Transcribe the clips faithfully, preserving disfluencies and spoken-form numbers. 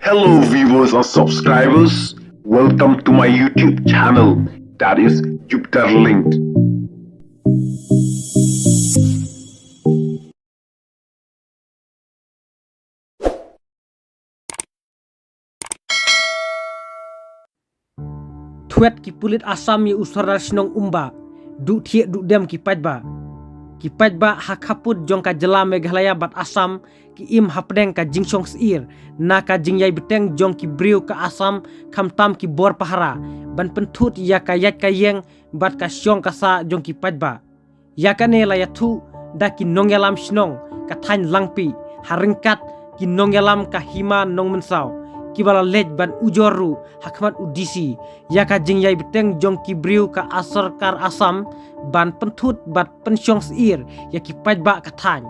Hello viewers and subscribers, welcome to my YouTube channel, that is Jupiter Linked. Thwet ki pulit Assam ïa u Sordar shnong Umba, duh thiah duh dem ki paidbah. Ki paidbah ha khappud jong ka jylla Meghalaya bad Assam ki im hapdeng ka jingshong syiar na ka jingïai bteng jong ki briew ka Assam, khamtam ki bor pahara, ban pynthut ïa ka ïaid ka ïeng bad ka shong ka sah jong ki paidbah. Ïa kane la ïathuh da ki nongïalam shnong ka thaiñ Langpih, ha ryngkat ki nongïalam ka Hima Nongmynsaw, kiba la leit ban ujor ruh ha khmat u D C ïa ka jingïai bteng jong ki briew ka sorkar Assam ban pynthut bad pynshong syiar ïa ki paidbah ka thaiñ.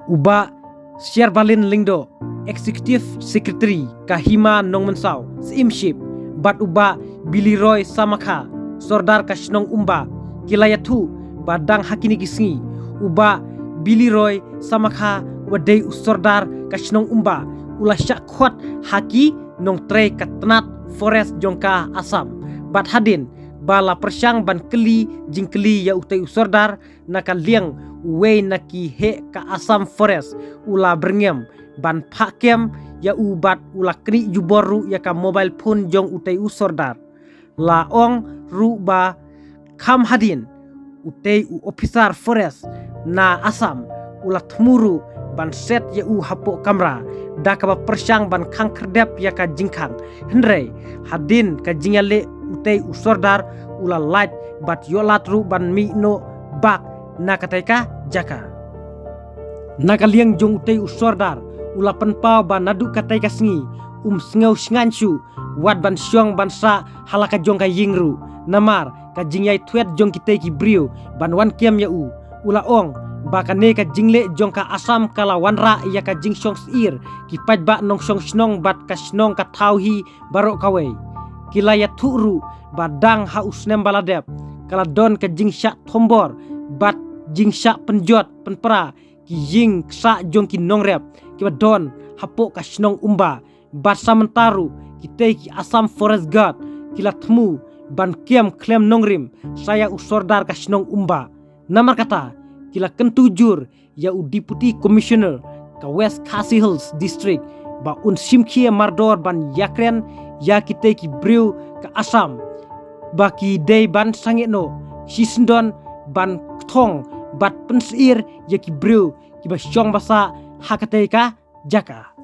U Bah Sherbalin Lyngdoh, Executive Secretary ka Hima Nongmynsaw, Syiemship, bad u Bah Billy Roy Samakha, Sordar ka shnong Umba, ki la ïathuh ba dang ha kine ki sngi, u Bah Billy Roy Samakha, uba dei u Sordar ka shnong Umba, u la shah khot ha ki nongtrei ka tnat forest jong ka Assam. Bad hadien ba la pyrshang ban kylli jingkylli ïa utei u Sordar, na ka liang uwei na ki heh ka Assam Forest u la byrngem ban phah kem ïa u bad u la knieh jubor ruh ïa ka mobile phone jong utei u Sordar. La ong ruh ba kham hadien, utei u officer forest na Assam u la thmu ruh ban set ïa u hapoh kamra, da kaba pyrshang ban khang khyrdep ïa ka jingkhang. Hynrei hadien ka jingïaleh, utei u Sordar u la lait bad ïoh lad ruh ban mih noh bak na katei ka jaka. Na ka liang jong utei u Sordar, u la pynpaw ba naduh katei ka sngi um sngew shngaiñ shuh wat ban shong ban sah ha la ka jong ka ïing ruh, namar ka jingïai thwet jong kitei ki briew ban wan kem ïa u. U la ong ba kane ka jingleh jong ka Assam ka la wanrah ïa ka jingshong syiar ki paidbah nongshong shnong bad ka shnong ka thaw hi baroh kawei. Ki la ïathuh ruh ba dang ha u snem ba la dep, ka la don ka jingshah thombor bad jingshah pynjot pynpra ki ïing ksah jong ki nongrep kiba don hapoh ka shnong Umba. Bad sa mynta ruh kitei ki Assam Forest Guard ki la thmu ban kem khlem nongrim sha ïa u Sordar ka shnong Umba. Namar kata, ki la kyntu jur ïa u Deputy Commissioner ka West Khasi Hills District ba un shim khia mardor ban ïakren ïa kitei ki briew ka Assam ba ki dei ban sangeh noh shisyndon ban kthong bad pynsyiar ïa ki briew kiba shong ba sah ha katei ka jaka.